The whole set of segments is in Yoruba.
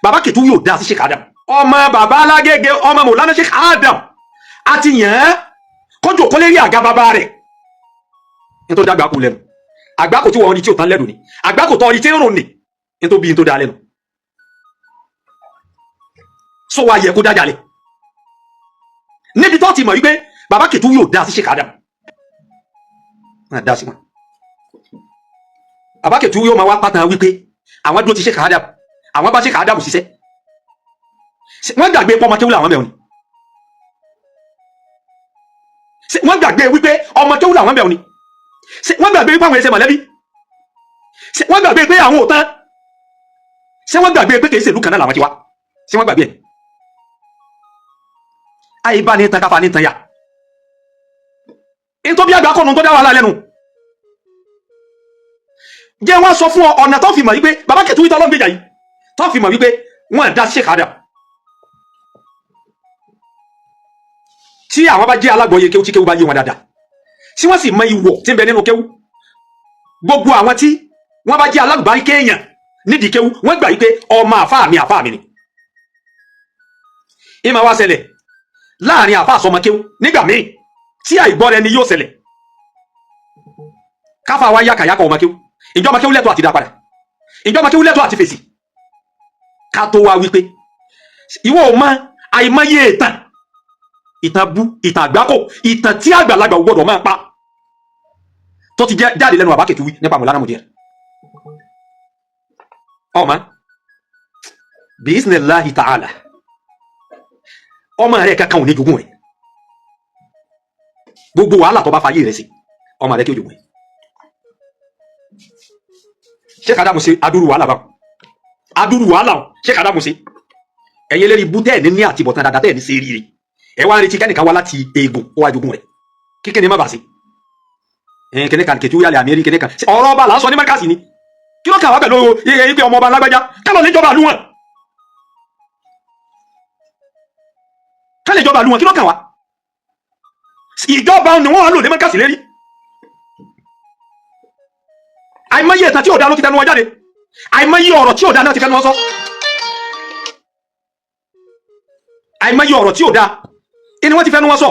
Bàbá Kẹtù yóò dá sí Sheikh Adam, ọmọ bàbá alágége, ọmọ Mọ̀lánà Sheikh Adam, àti yàn án kọjú kó lérí àga bàbá rẹ̀. Nítorí àgbákò lẹ́nu, àgbákò tí wọ́n rí tí ò tán lẹ́nu ni, àgbákò tó rí tí ń rùn ni, nítorí bí n tó dá lẹ́nu sọ wá yẹ kó dájà lẹ̀. Níbi tó ti mọ̀ wípé bàbá Kẹtù yóò dá sí Sheikh Adam, dá sí wọn. Bàbá Kẹtù yóò máa wá pátá wípé àwọn dúró ti Sheikh Adam, àwọn bá Sheikh Adam ṣiṣẹ́. Wọ́n gbàgbé pọ́ ọmọ kéwú làwọn bẹ̀rù ni? Wọ́n gbàgbé wípé ọmọ kéwú làwọn bẹ̀rù ni? Wọ́n gbàgbé wípé àwọn ẹsẹ̀ mọ̀lẹ́bí? Wọ́n gbàgbé pé àwọn ò tán? Ṣé wọ́n gbàgbé pé kìí ṣèlú kan náà làwọn ti wá? Ṣé wọ́n gbàgbé ẹ̀? Àyè bá ní tan káfa ní tan ya nítorí bí àgbà kọ́nu tó dá wàhálà lẹ́nu jẹ́. Wọ́n sọ fún ọ ọ̀nà tó fi mọ̀ wípé bàbá Kẹtù wípé ọlọ́gbẹ̀jà yìí tó fi mọ̀ wípé wọ́n dá Sheikh Adam. Tí àwọn bá jẹ́ alágbọ̀ọ́yé kéwú, tí kéwú bá yé wọn dáadáa, tí wọ́n sì mọ ìwọ̀ tí ń bẹ nínú kéwú, gbogbo àwọn tí wọ́n bá jẹ́ alágbàárí kéèyàn nídìí kéwú, wọ́n gbà wípé ọmọ àfáà mi, àfáà mi ni. Ìmọ̀ wá ṣẹlẹ̀ láàrin àfáà sọmọ kéwú nígbà míì tí àìgbọ́ra ẹni yóò ṣẹlẹ̀, káfà wá yákàyákà ọmọ kéwú. Ìjọ ọmọ kéwú lẹ́tọ̀ọ́ àti dá padà, ìjọ ọmọ kéwú lẹ́tọ̀ọ́ àti fèsì. Ká tó wá wípé ìwọ ò mọ àìmọye ìtàn, ìtàn bú, ìtàn àgbákò, ìtàn tí àgbàlagbà ò gbọdọ̀ máa pa tó ti jáde lẹ́nu bàbá Kẹtù wí nípa Mọ̀lánà Mudir. Ọmọ biiznillahi ta'ala, ọmọ rẹ kankan ò ní jogún rẹ. Gbogbo wàhálà tó bá fayé rẹ sí, ọmọ rẹ kí o jogún rẹ. Sheikh Adamu ṣe adúrú wàhálà báwọn, adúrú wàhálà Sheikh Adamu ṣe. Ẹ̀yin eléyìí bú tẹ́ẹ̀ ní ní àtibọ̀tán dáadáa, tẹ́ẹ̀ ní ṣe ríire, ẹ wá ń retí kẹ́nìkan wá láti eegun ó wá jogún rẹ̀. Kíkẹ́ ni má bàa ṣe ẹ̀yìn kẹ́nìkan kan kẹtù yálẹ̀ àmì kẹ́nìkan ọ̀rọ̀ ọba là ń sọ ní mẹ́kàsì ni. Kí ló kà wá pẹ̀lú iye pé ọmọ ọba lágbájá kálọ̀ níjọba àlú wọn, kálọ̀ ìjọba àlú wọn? Kí ló kà wá? Ìjọba ni wọ́n wá lò ní mẹ́kàsì lérí. Àìmọye ìtàn tí ò dá ló ti tẹnu wọn jáde, àìmọye ọ̀rọ̀ tí ò dá náà ti fẹnu wọn sọ, àìmọye ọ̀rọ̀ tí ò dá ni wọ́n ti fẹnu wọn sọ.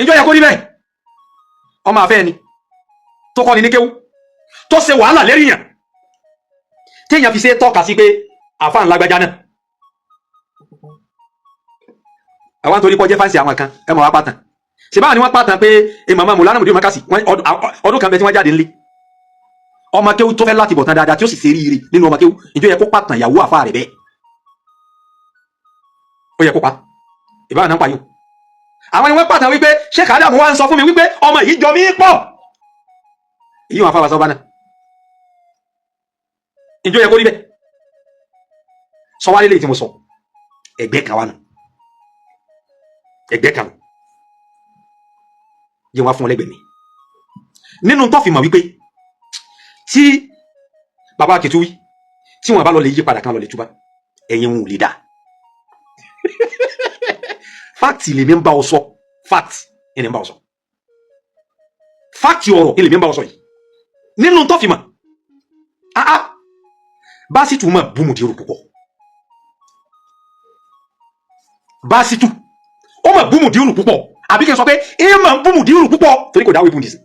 Ìjọ yẹ kó rí bẹ́ẹ̀. Ọmọ àfẹ́ ni tó kọ́ni ní kéwú, tó ṣe wàhálà lérí yàn, téèyàn fi ṣe tọ́ka sí pé àfa ńlágbájá náà. Àwọn torí kọjá fáǹsì àwọn kan, ẹ mọ̀ wá pàtàn. Ṣe báwọn ni wọ́n pàtàn pé màmá Mọ̀lánà Mudir Markaz ọdún kan bẹ tí wọ́n jáde ńlé. Ọmọ kéwú tó fẹ́ láti bọ̀ tán dáadáa tí ó sì ṣe ríire nínú ọmọ kéwú, ìjọ yẹ kó pàtàn ìyàwó àfa rẹ̀ bẹ́ẹ̀? Ó yẹ kó pa ìbáwọn náà ń payò. Àwọn ni wọ́n pàtàn wípé Sheikh Adam wá ń sọ fún mi wípé ọmọ yìí jọ mí pọ̀. Èyí wọn afáwà sọ́ba náà, ìjọ yẹ kó rí bẹ́ẹ̀? Sọ wá lélẹ́yìí tí mo sọ, ẹgbẹ́ kan wà nù, ẹgbẹ́ kan yẹ wá fún ọ lẹ́gbẹ̀ẹ́ mi nínú tó fi mọ̀ wípé tí bàbá Kẹtù wí tí wọn bá lọ lè yí padà kan lọ lè túbá, ẹ̀yin wọn ò lè dá. Fáàtì lèmi ń bá ọ sọ, fáàtì ẹni ń bá ọ sọ, fáàtì ọ̀rọ̀ lèmi ń bá ọ sọ yìí nínú tó fi mọ̀. Ah, Básítù mọ̀ bú Mùdírù púpọ̀. Básítù ó mọ̀ bú Mùdírù púpọ̀, àbí kí n sọ pé ẹ mọ̀ bú Mùdírù púpọ̀, torí kò dáwọ́ ibùdí sí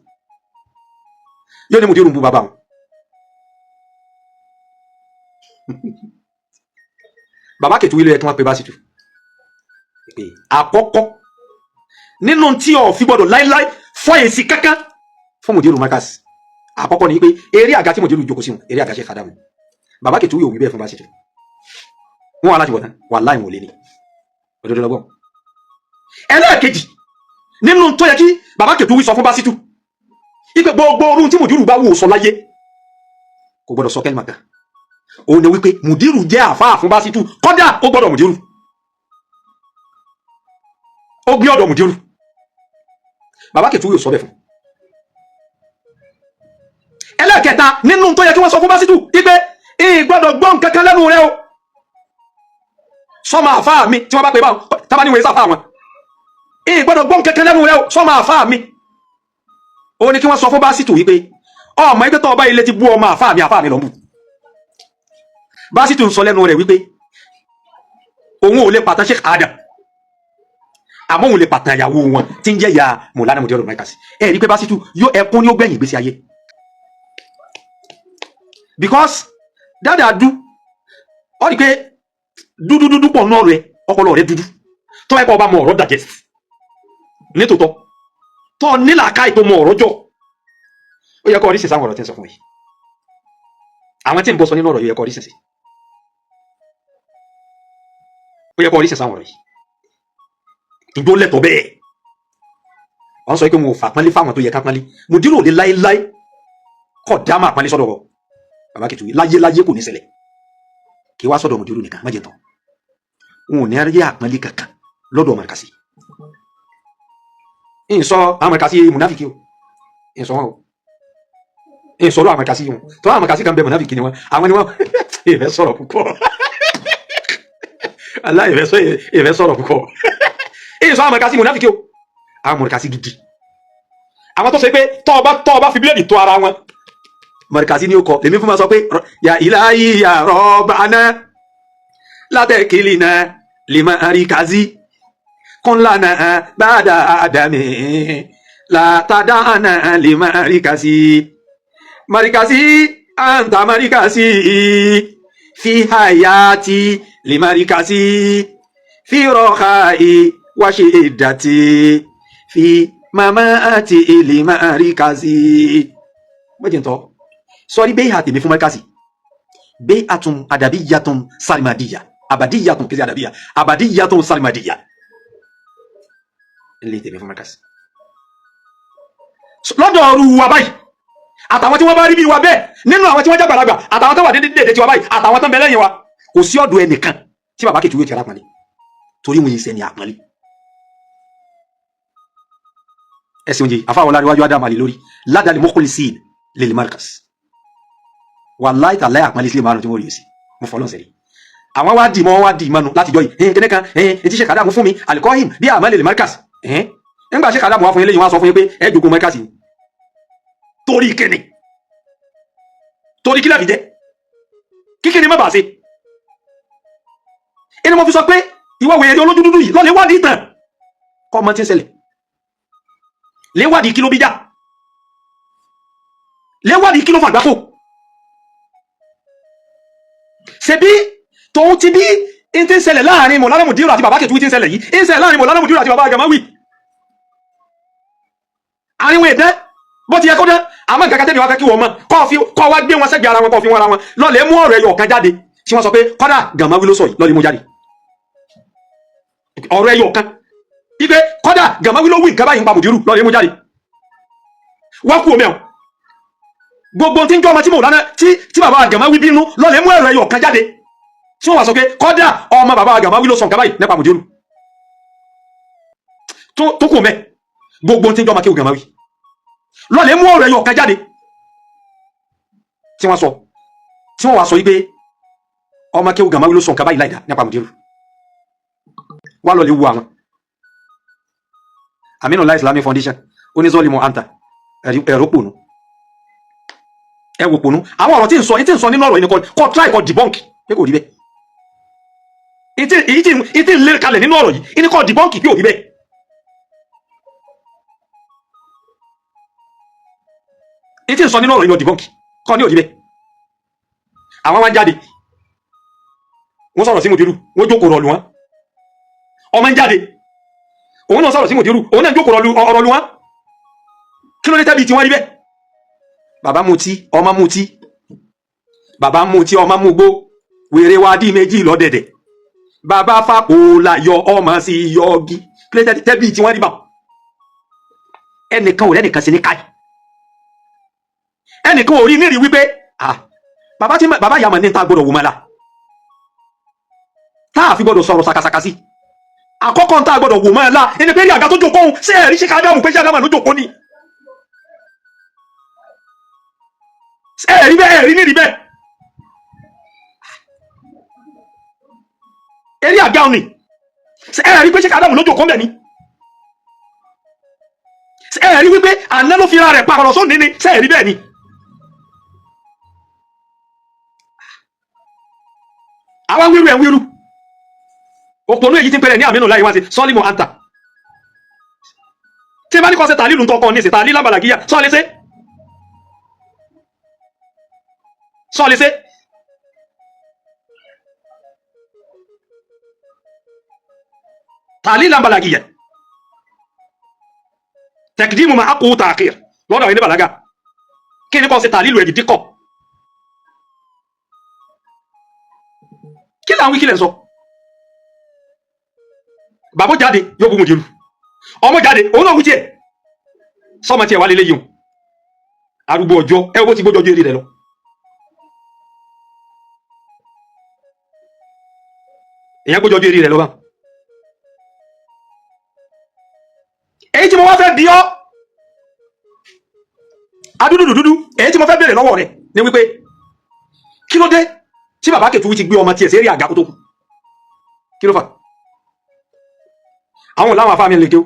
yóò ní Mùdírù ń bú bàbá wọn. Bàbá Kẹtù ilé ẹ kí wọ́n pe Básítù pé àkọ́kọ́ nínú tí o fi gbọ́dọ̀ láíláí fọ́ èsì kankan fún Mùdírù Markaz, àkọ́kọ́ ni pé eré àga tí Mùdírù jókòó sí wọn, eré àga Sheikh Adamu. Bàbá Kẹtù yóò wí bẹ́ẹ̀ fún Básítù. Wọn wà láti wọ̀ tán, wà láì wọ́n lé ní òdodo lọ́gbọ̀n. Ẹlẹ́ẹ̀kejì nínú tó yẹ kí bàbá Kẹtù wí sọ fún Básítù ipe gbogbo orun tí Mùdírù bá wò sọ láyé, kò gbọdọ̀ sọ kẹ́lí kan, òun ni wípé Mùdírù jẹ́ àfáà fún Básítù. Kọ́dà ó gbọ́dọ̀ Mùdírù, ó gbé ọ̀dọ̀ Mùdírù. Bàbá Kẹtù yóò sọ bẹ́ẹ̀ fún. Ẹlẹ́ẹ̀kẹta nínú tó yẹ kí wọ́n sọ fún Básítù ipe ìgbọ́dọ̀ gbọ́ nǹkan kan lẹ́nu rẹ o, sọmọ àfáà mi tí wọ́n bá pè báwọn tábà níwèé sáfà wọn, ìgbọ́dọ̀ gbọ́ nǹkan kan lẹ́nu rẹ o, sọmọ àfáà mi. Ó ní kí wọ́n sọ fún Básítù wípé Ọmọ ẹgbẹ́ tó ọba ilé ti bú ọmọ àfáà mi, àfáà mi lọ bù. Básítù ń sọ lẹ́nu rẹ̀ wípé òun ò lè pàtàn Sheikh Adam, àmọ́ òun lè pàtàn ìyàwó wọn tí ń jẹ́ ìyá Mọ̀lánà Mudirul Markaz. Ẹ rí i pé Básítù yóò ẹkún ní ó gbẹ̀yìn ìgbésí ayé, because dáadáa dú ọ rí i pé dúdú dúdú pọ̀ náà rẹ, ọpọlọ rẹ dúdú. Tó ẹ kọ́ ọba mọ ọ̀rọ̀ digest nítòótọ́, tó nílàáká ètò mọ ọ̀rọ̀ jọ, ó yẹ kó orí sísá àwọn ọ̀rọ̀ tí ń sọ fún yìí, àwọn tí ń bọ́ sọ nínú ọ̀rọ̀ yìí, ó yẹ kó orí sísí, ó yẹ kó orí sísá àwọn ọ̀rọ̀ yìí. Ìjó lẹ́tọ̀ bẹ́ẹ̀, wọ́n sọ pé wọn ò fà pọ́nlé fáwọn tó yẹ ká pọ́nlé. Mùdírò lè láéláé kọ̀ dá máa pọ́nlé sọ́dọ̀ bàbá Kìtìwé, láyé láyé kò ní ṣẹlẹ̀. Kí wá sọ́dọ̀ mùdírò nìkan má jẹ tán, wọn ò ní rí àpọ́nlé kankan lọ́dọ̀ Markasi. Ń sọ àwọn Markasi mùnáfìkì o, ń sọ wọn o, ń sọ̀rọ̀ àwọn Markasi wọn tó àwọn Markasi kan bẹ, mùnáfìkì ni wọn, àwọn ni wọn. Ìfẹ́ sọ̀rọ̀ púpọ̀, aláìfẹ́ sọ, ìfẹ́ sọ̀rọ̀ púpọ̀. Ń sọ àwọn Markasi mùnáfìkì o, àwọn Markasi gidi, àwọn tó ṣe pé tọ́ ọba fi bílẹ̀dì tó ara wọn, Markasi ni ó kọ lèmi fún ma sọ pé ya ilahi ya Rabbana látẹ̀kìlì náà lima arikazi kúnlànà bàdà àdàmì látàdánà lima arikazi marikasi anta marikasi fi hayati limarikasi fi rọ̀xai wàṣídàtì fi mamati limarikasi. Mọ̀jẹ̀ ntọ́ sọ́rí bẹ́ẹ̀ àtẹ̀mí fún marikasi bẹ́ẹ̀ àtún àdàbíyàtún salimadíyà abadiyatun kìí ṣe adabiya, abadiyatun salimadiya ilé tèmi fún Markaz. Lọ́dọ̀ ọ̀rù wa báyìí, àtàwọn tí wọ́n bá rí bí wa bẹ́ẹ̀ nínú àwọn tí wọ́n jágbàlagbà, àtàwọn tó wà dédé dédé tiwa báyìí, àtàwọn tó ń bẹ lẹ́yìn wa, kò sí ọ̀dọ̀ ẹnìkan tí bàbá Kìtìwé ti arápọ̀nlé, torí wọn yìí sẹ́ni àpọ́nlé. Ẹ̀sìn oúnjẹ àfáwọn láríwájú ádámù àlè lórí ládàlí mukhlisin lil Markaz, wàláì tàláì àpọ́nlé sílẹ̀ márùn tí wọ́n rí sí mo fọlọ́n sẹ́rí. Àwọn wá dì mọ́, wá dì mọ́nu láti jọ yìí. Ẹ̀hìn kíní kan, ẹ̀hìn etí ṣe kàdámù fún mi alikọ́hìm bí àmọ́ lè Markaz. Ẹ̀hìn nígbà ṣe kàdámù wá fún yín lẹ́yìn, wá sọ fún yín pé ẹ jogun Markaz yìí torí kíni, torí kí láfi jẹ́ kíkiri má bàa ṣe. Ẹni mo fi sọ pé ìwọ wèrè olójú dúdú yìí lọ́lẹ̀ wádìí ìtàn kọ́ ọmọ tí ń ṣẹlẹ̀, léwádìí kí ló bí já, léwádìí kí ló fàgbákò. Ṣebí tòun ti bí n ti ń ṣẹlẹ̀ láàrin Mọ̀lánà Mùdírù àti bàbá Kẹtùwí ti ń ṣẹlẹ̀ yìí, ń ṣẹlẹ̀ láàrin Mọ̀lánà Mùdírù àti bàbá Gàmáwì, àárín wọn èdè bó ti yẹ kó dán. Àmọ́ nǹkan kan tẹ́mi wá fẹ́ kí wọ́n mọ̀, kọ́ fi kọ́ wá gbé wọn sẹ́gbẹ̀ẹ́ ara wọn, kọ́ fi wọn ara wọn lọ́lẹ̀ mú ọ̀rọ̀ ẹyọ kan jáde tí wọ́n sọ pé kọ́dà Gàmáwí ló sọ yìí, lọ́lẹ̀ mú jáde ọ̀rọ̀ ẹyọ kan ipe kọ́dà Gàmáwí ló wí nǹkan báyìí ń pa Mùdírù, lọ́lẹ̀ mú jáde. Wọ́n kú omi ẹ̀ gbogbo tí ń jọ́ ọmọ tí Mọ̀lánà tí bàbá Gàmáwí bínú, lọ́lẹ̀ mú ẹ̀rọ ẹyọ kan jáde tí wọ́n wá sọ pé kọ́dà ọmọ bàbá Gàmáwí ló sọ nǹkan báyìí nípa Mùdírù tó kù mẹ́. Gbogbo tí ń jọ́ ọmọ kéwù Gàmáwí, lọ́lẹ̀ mú ọ̀rọ̀ ẹyọ kan jáde tí wọ́n sọ, tí wọ́n wá sọ wípé ọmọ kéwù Gàmáwí ló sọ nǹkan báyìí láìda nípa Mùdírù. Wá lọ́lẹ̀ wu àwọn Aminullah Islamic Foundation onízọ́ọ̀lì anta ẹ̀rọ pònú, ẹ wò pònú. Àwọn ọ̀rọ̀ tí ń sọ, tí ń sọ nínú ọ̀rọ̀ yìí ni kọ́ try kọ́ debunk pé kò rí bẹ́ẹ̀. Èyí tí ń lé kalẹ̀ nínú ọ̀rọ̀ yìí ni kọ́ debunk pé ò rí bẹ́ẹ̀. Èyí tí ń sọ nínú ọ̀rọ̀ yìí ni debunk kọ́ ní ò rí bẹ́ẹ̀. Àwọn wá ń jáde, wọ́n sọ̀rọ̀ sí Mùdírù, wọ́n jókòó rọ̀lù wọn. Ọmọ ń jáde, òun náà sọ̀rọ̀ sí Mùdírù, òun náà jókòó ọ̀rọ̀ lu wọn. Kí ló dé tẹ́bi tí wọ́n rí bẹ́ẹ̀? Bàbá mutí, ọmọ mutí, bàbá mutí, ọmọ mugbó, wèrè wa dí méjì lọ́dẹ̀dẹ̀, bàbá fapò la yọ ọmọ sí yọgi. Kí ló dé tẹ́bi tí wọ́n rí bá? Ẹnìkan ò rẹ́nìkan sí ní káyì, ẹnìkan ò rí nírìí wípé ah bàbá tí bàbá yàmọ̀ ní ta gbọdọ̀ wò mọ́ la tá a fi gbọdọ̀ sọ̀rọ̀ sàkàsàkà sí. Àkọ́kọ́ tá a gbọdọ̀ wò mọ́ la ẹni pé rí àga tó jókòó òun ṣé ẹ̀rí ṣe kádámù pé ṣé àdámù ló jókòó ni, ẹ̀rí bẹ́ẹ̀, ẹ̀rí nírìí bẹ́ẹ̀, ẹ̀rí àga òní ẹ̀rí pé ṣé kádámù ló jókòó bẹ́ẹ̀ ni, ẹ̀rí wípé àná ló fi ra rẹ̀ pàrọ̀ sóní ni, ṣé ẹ̀rí bẹ́ẹ̀ ni? Àwa ń wíru ẹ̀ ń wíru. Òpònú èyí tí ń pẹ̀lẹ̀ ní àmínú láyé wá sí sọ́ọ́lì mọ̀ àǹtà. Tí bá ní kọ́ ṣe tàlílù tó kọ́ ní ṣe tàlílù àbàlàgíyà sọ́ọ́ lè ṣe. Sọ́ọ́ lè ṣe. Tàlílù àbàlàgíyà. Tẹ̀kídìmù máa kó tààkìr lọ́dọ̀ àwọn oníbàlágà. Kí ni kọ́ ṣe tàlílù ẹ̀dì díkọ̀? Kí là ń wí, kí lẹ̀ ń sọ? Bàbá jáde yóò bú mùdírù, ọmọ jáde òun náà wí tiẹ̀, sọmọ tiẹ̀ wà lélẹ́ yìí o. Arúgbó ọjọ́ ẹ wo ti gbójú ọjọ́ eré rẹ lọ. Èèyàn gbójú ọjọ́ eré rẹ lọ bá. Èyí tí mo wá fẹ́ bí ọ́ adúdúdú dúdú, èyí tí mo fẹ́ béèrè lọ́wọ́ rẹ̀ ni wípé kí ló dé tí bàbá Kẹtùwí ti gbé ọmọ tiẹ̀ sí eré àga kó tó kú? Kí ló fà? Àwọn làwọn afáàmì lè kéwú.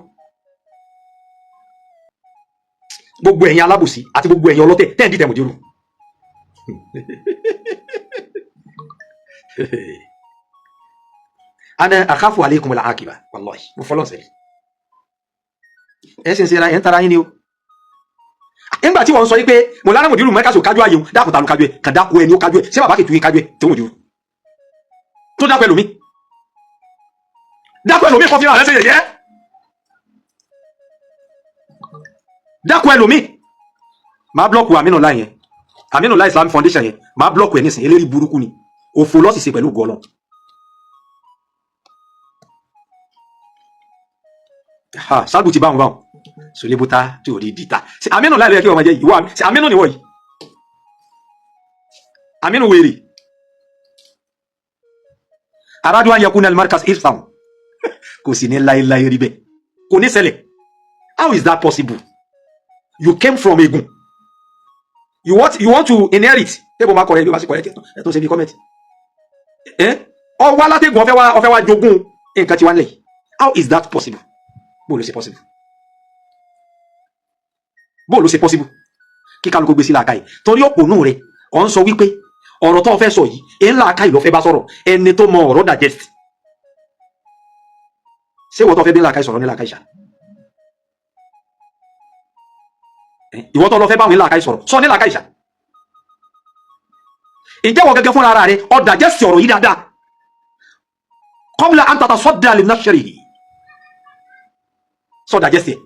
Gbogbo ẹ̀yin alábòsí àti gbogbo ẹ̀yin ọlọ́tẹ̀ tẹ́ ẹ̀ ń dìtẹ̀ mùdírù. Ana akhafu alaykum al-aqiba, wallahi mo fọlọ́n sẹ́yìn. Ẹ sì ń ṣe ẹ̀ ń tara yín ni o. Nígbà tí wọ́n sọ yìí pé mọ̀lára mùdírù mẹ́kàsó kájú ààyè dákun ta ló kájú ẹ̀ kàn dákun ẹni ó kájú ẹ̀ ṣé bàbá Kẹtùwí kájú ẹ̀ tó mùdírù tó dákun ẹlòmí, dákun ẹlòmí kọ́ fi hàn lẹ́sẹ̀ yẹ̀yẹ́, dákun ẹlòmí. Máa blọ́ọ̀kù Aminu Lai yẹn, Aminu Lai Islamic Foundation yẹn, máa blọ́ọ̀kù ẹ̀ nísìnyí. Eléyìí burúkú ni, òfò lọ́sìsẹ́ pẹ̀lú gọ́ọ̀lọ́. Sáàbù ti báwọn báwọn sọlẹ́bùtà tí ò rí dìtà. Aminu Lai ló yẹ kí wọ́n máa jẹ́ ìwọ Aminu ni wọ́n yìí, Aminu wèrè. Aradu an yakuna al-markaz ifsam, kò sì ní láéláé rí bẹ́ẹ̀, kò ní ṣẹlẹ̀. How is that possible? You came from Egun, you want to inherit. Ṣé bó máa kọ̀rẹ́ bí ó bá sì kọ̀rẹ́ ẹ̀ tó ṣe bí kọ́mẹ̀tì ẹ̀ ọwọ́ alátẹ̀gùn ọ̀fẹ́ wa jogún nǹkan tí wọ́n lẹ̀. How is that possible? Bó ló ṣe possible? Bó ló ṣe possible? Kí kálukú gbé sí làákàyè, torí òpònú rẹ ọ̀ ń sọ wípé ọ̀rọ̀ tó fẹ́ sọ yìí ẹ̀ ń làákàyè ló fẹ́ bá sọ̀rọ̀, ẹni tó mọ ọ̀rọ̀ digest. Ṣé ìwọ tó fẹ́ bí làákàyè sọ̀rọ̀ ní làákàyè ṣá? Ìwọ tó lọ fẹ́ báwọn ní làákàyè sọ̀rọ̀ sọ ní làákàyè ṣá? Ǹjẹ́ wọ́n gẹ́gẹ́ fúnra rẹ ọ digest ọ̀rọ̀ yìí dáadáa qabla an tatasadda li nashrihi? Sọ digest ẹ̀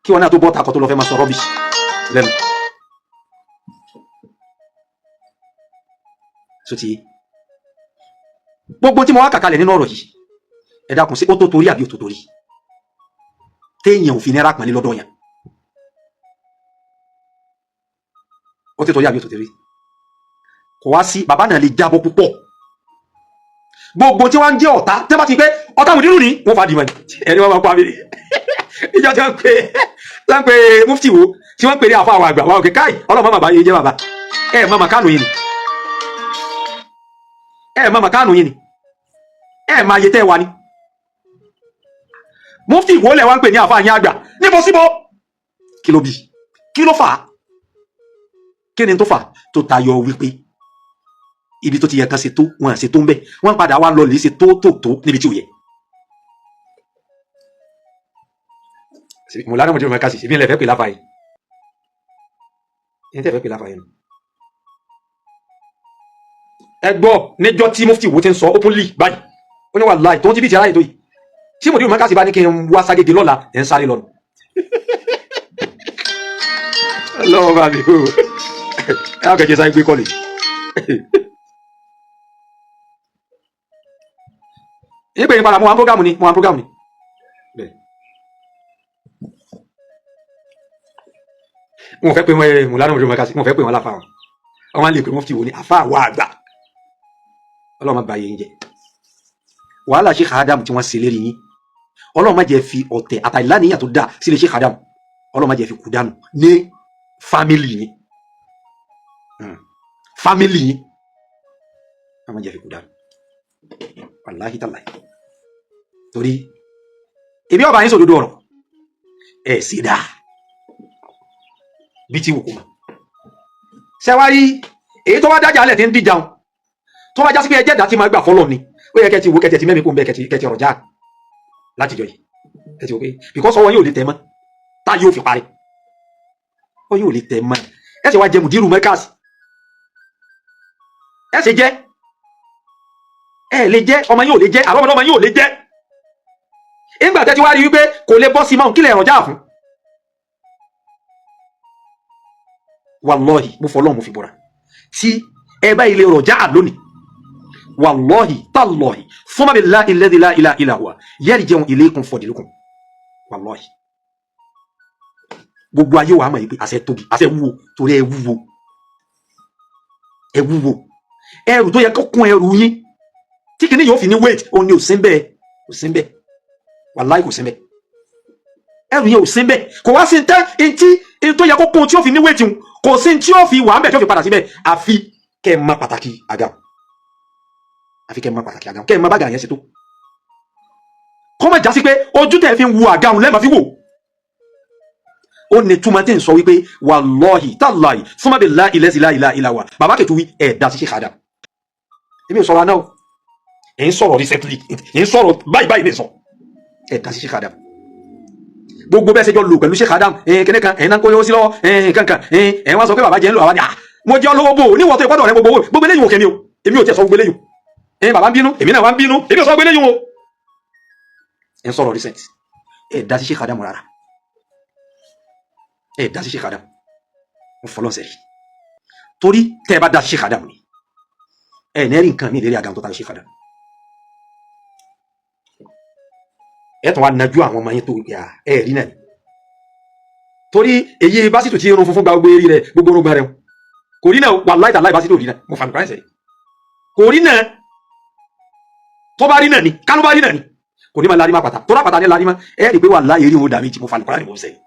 kí wọn náà tó bọ́ takọ̀ tó lọ fẹ́ máa sọ rubbish lẹ́nu. So ti gbogbo tí mo wá kàkalẹ̀ nínú ọ̀rọ̀ yìí, ẹ dákun, sí ó tó torí àbí ó tó torí téèyàn ò fi náírà pọ̀nlé lọ́dọ̀ yàn? Ó tó torí àbí ó tó torí? Kò wá sí bàbá náà lè jábọ́ púpọ̀. Gbogbo tí wọ́n ń jẹ́ ọ̀tá tẹ́ bá ti pé ọ̀tá mùdírù ni wọ́n fa dìmọ̀ ẹni wọ́n máa pa mí ìjọ tí wọ́n pè wọ́n pè mufti wo tí wọ́n pè ní àfa àwọn àgbà wọn òkè káì ọlọ́mọ bàbá yìí jẹ́ bàbá ẹ̀ mọ̀ màkánù yìí ni, ẹ̀ mọ̀ màkánù yìí ni, ẹ̀ máa yẹ tẹ́ wa ni. Mufti wo lẹ̀ wá ń pè ní àfa yín àgbà níbo síbo? Kí ló bí? Kí ló fà á? Kí ni tó fà tó tayọ wípé ibi tó ti yẹ kan ṣe tó wọn ṣe tó ń bẹ, wọn padà wá lọ lè ṣe tó tó tó níbi tí ò yẹ. Mo lánàá mo ti rò mọ́ ká sì ṣe bí ẹ fẹ́ pè láfa yìí, ẹ tẹ́ fẹ́ pè láfa yìí nù. Ẹ gbọ́ níjọ́ tí mufti wo ti ń sọ openly báyìí, ó ní wàláhì tó ń ti bí ti aráyè tó yìí tí mo ti rò mọ́ ká sì bá ní kí n wá ságége lọ́la ẹ̀ ń sáré lọ́nu. Lọ́wọ́ bá mi o, ẹ á kẹ́kẹ́ sáré gbé kọ́lé. Ìpè ní padà mo wà ní prógámù ni, mo wà ní prógámù ni. Wọn fẹ́ pé wọn mú lánàá mọ̀jọ́ mọ́kásí, wọn fẹ́ pé wọn láfa wọn. Wọn lè pé mufti wo ni àfa àwa àgbà. Ọlọ́run má bà yín jẹ́. Wàhálà Sheikh Adam tí wọ́n ṣe lérí yín. Ọlọ́run má jẹ́ fi ọ̀tẹ̀ àtàìláníyàn tó dáa sílé Sheikh Adam. Ọlọ́run má jẹ́ fi kú dànù ní fámìlì yín. Fámìlì yín. Ọlọ́run má jẹ́ fi kú dànù. Wàláhí tàláhí. Torí èmi ọba yín sòdodo ọ̀rọ̀ ẹ̀ sì dáa bí tí wò kó ma. Ṣé wá rí èyí tó wá dájà alẹ̀ tí ń díjà wọn? Tó bá jásí pé ẹjẹ́ ìdá tí máa gbà fọlọ́ ni, ó yẹ kẹ́ ti wo kẹ́ ti mẹ́mi kó ń bẹ́ kẹ́ ti ọ̀rọ̀ já látijọ́ yìí. Ẹ ti wò pé because ọwọ́ yóò lè tẹ̀ mọ́ tá yóò fi parí, ọwọ́ yóò lè tẹ̀ mọ́. Ẹ ṣe wá jẹ mùdírù Markaz, ẹ ṣe jẹ, ẹ lè jẹ, ọmọ yóò lè jẹ, àbọ̀mọdé ọmọ yóò lè jẹ. Ìgbà tẹ́ ti wá rí wípé kò lè bọ́ sí mọ́, kí lè rọ̀jà fún? Wàlọ́hì, mo fọlọ́, mo fi bọ̀ra, tí ẹ bá ilé rọ̀jà lónìí, wàlọ́hì tàlọ́hì fúnma billahi alladhi la ilaha illa huwa yarji'u ilaykum fadlukum. Wàlọ́hì, gbogbo ayé wa mọ̀ yìí pé àṣẹ tóbi, àṣẹ wúwo, torí ẹ wúwo, ẹ wúwo. Ẹrù tó yẹ kó kún ẹrù yín tí kìíní yóò fi ní weight, òun ni ò sí bẹ́ẹ̀, kò sí bẹ́ẹ̀. Wàláhì, kò sí bẹ́ẹ̀. Ẹrù yẹn ò sí bẹ́ẹ̀. Kò wá sí ní tẹ́ ntí tó yẹ kó kún tí ó fi ní weight, kò sí tí ó fi wà ń bẹ̀ tí ó fi padà síbẹ̀, àfi kẹ́ ẹ má pàtàkì àga, àfi kẹ́ ẹ má pàtàkì àga, kẹ́ ẹ má bàgà yẹn ṣe tó. Kọ́ má jásí pé ojú tẹ̀ fi ń wo àga òun lẹ́ẹ̀ma fi wò ó ní túmọ̀ tí ń sọ wípé wàlọ́hì tàláhì fún billahi allazi la ilaha illa huwa. Bàbá kẹtù wí ẹ̀ dá sí ṣe kàdà. Èmi ò sọ̀rọ̀ àná o, ẹ̀ ń sọ̀rọ̀ recently, ẹ̀ ń sọ̀rọ̀ báyìí báyìí ní sọ ẹ̀ dá sí ṣe kàdà. Gbogbo bẹ́ẹ̀ ṣe jọ lò pẹ̀lú Sheikh Adam kíní kan, ẹ̀yin náà kó yóò sí lọ́wọ́ kankan, ẹ̀yin wá sọ pé bàbá jẹ́ ń lò. Àwa ni mo jẹ́ olówó bò níwọ̀n tó ìpọ́dọ̀ rẹ. Gbogbo gbogbo eléyìí wò kẹ́mi o, èmi ò tiẹ̀ sọ gbogbo eléyìí. Ẹ̀yin bàbá ń bínú, èmi náà wá ń bínú, èmi ò sọ gbogbo eléyìí o. Ẹ̀ ń sọ̀rọ̀ recent, ẹ̀ dá sí Sheikh Adam rárá, ẹ̀ dá sí Sheikh Adam. Mo fọlọ́ sẹ́yìn torí tẹ́ ẹ bá dá sí Sheikh Adam ni ẹ̀ ní ẹ̀rí nǹkan mi ìlérí àgàm tó ta Sheikh Adam. Ẹ tún wá najú àwọn ọmọ yín tó wípé ẹ rí náà ni, torí èyí básítù tí irun funfun gba gbogbo eré rẹ, gbogbo orúngbà rẹ kò rí náà. Wàláhì tàláhì, básítù rí náà. Mo fàmì kúránì sẹ́yìn, kò rí náà. Tó bá rí náà ni, kánú bá rí náà ni, kò ní máa larí má pàtà tó rà pàtà ní larí má. Ẹ rí i pé wàláhì eré òun dà méjì. Mo fàmì kúránì mo sẹ́yìn.